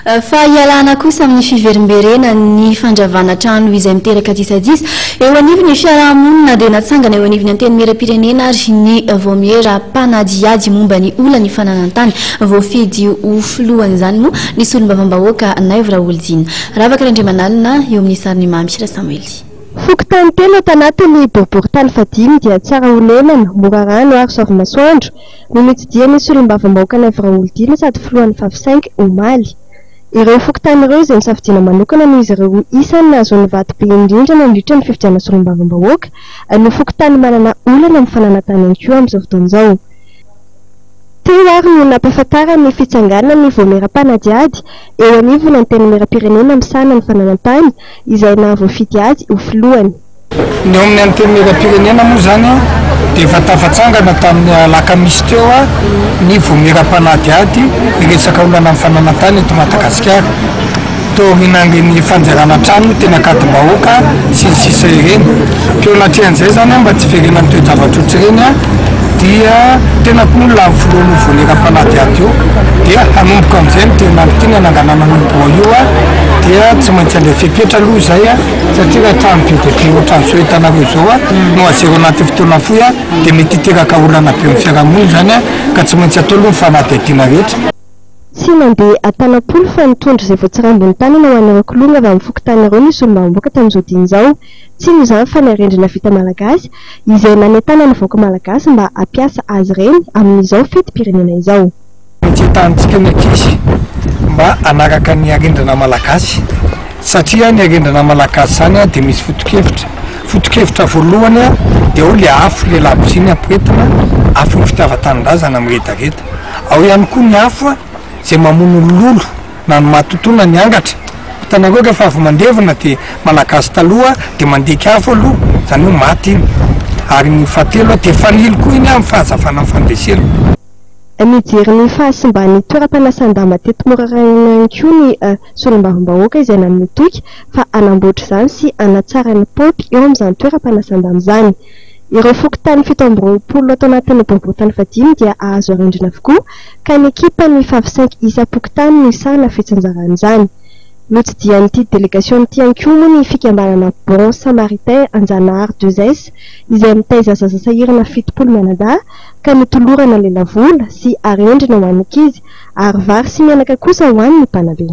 Fa hialana kosa amin'ny fiverimberenan'ny fandravana trano izay miteraka disadisa eo anivon'ny fiaraha-monina dia natsangana eo anivon'ny Antenimierampirenena ary ny vaomiera mpanadihady momba ny olan'ny fananan-tany. Voafidy ho filohan'izany moa ny solombavambahoaka Naivo Raholdina. Ravaka Randriamanalina eo amin'ny sarin'i Mamy Rasamoely. Fokontany telo ato anatin'ny boriborintany fahadimy dia Tsarahonenana, Morarano ary Soavimasoandro no notsidihan'ny solombavambahoaka Naivo Raholdina sady filohan'ny Favisainc omaly. Ireo fokontany ireo izay nosafidiana manokana noho izy ireo isan'ny nahazoany vato be indrindra nandritra ny fifidianana solombavambahoaka no fokontany manana olana amin'ny fananantany ihany koa amin'izao fotoana izao. Teo ary no nampahafantarany ny fitsanganan'ny vaomiera mpanadihady eo anivon'ny Antenimierampirenena misahana ny fananantany izay nahavoafidy azy ho filohany. Ny eo amin'ny Antenimierampirenena moa izany dia efa tafatsangana tamin'ny alakamisy teo ny vaomiera mpanadihady ny resaka olana amin'ny fananantany eto Madagasikara. Taorian'ireny fanjerana trano teny Ankadimbahoaka sy ny sisa ireny. Teo anatrehan'izay izany mba tsy hiverenan'ny toe-javatra ohatr'ireny dia tena koa moa lany filohan'io vaomiera mpanadihady io dia hanomboka amin'izay ny tena tiany hananganana an'io bureau io dia tsy maintsy handray fepetra aloha izay. Satria raha trano be dia be ohatran'izao hitanareo izao no azero anaty fotoana fohy dia mety hiteraka olana be eo amin'ny fiarahamonina izany ka tsy maintsy atao aloha ny fanadihadiana rehetra. Tsy nandeha an-tanam-polo fa nitondra izay voatsirambin'ny tanana ho an'ireo kilonga avy amin'ny fokontany ireo ny solombavambahoaka tamin'izao diany izao. Tsy inona izany fa ny arendrina vita malagasy izay nanentanana ny vahoaka malagasy mba hampiasa azy ireny amin'izao fetim-pirenena izao. Mety entanintsika ny ankizy mba hanaraka ny arendrina malagasy satria ny arendrina malagasy izany dia misy foto-kevitra. Foto-kevitra voalohany dia ao le afo, le labozia ny ampiretina, afon'ny fitiavan-tanindrazana miredareda. Ao ihany koa ny afo izay mamono ny lolo na ny matotoa na ny angatra. Hitanareo rehefa avy mandevina dia malagasy taloha dia mandeky afo aloha, izany hoe maty iny. Ary ny fahatelo dia fanilo koa iny amin'ny fahazavana ny fandresena. Nijery ny fahasimban'ny toeram-panasan-damba teto Morarano ihany koa ny solombavambahoaka izay nanome toky fa hanamboatra izany sy hanatsara ny paompy eo amin'izany toeram-panasan-damba izany. Ireo fokontany 27 ato anatin'ny boriborintany fahadimy dia hahazo arendrina avokoa ka ny ekipan'ny Favisainky isam-pokontany no hisahana fitsinjarana izany. Notsidihan'ity delegasiona ity ihany koa moa ny fikambanana Bon Samaritain Anjanahary Deux S izay mitaiza zaza sahirana 70 mianadahy ka notolorana lelavola sy arendrina ho an'ny ankizy ary vary sy menaka kosa ho an'ny mpanabe.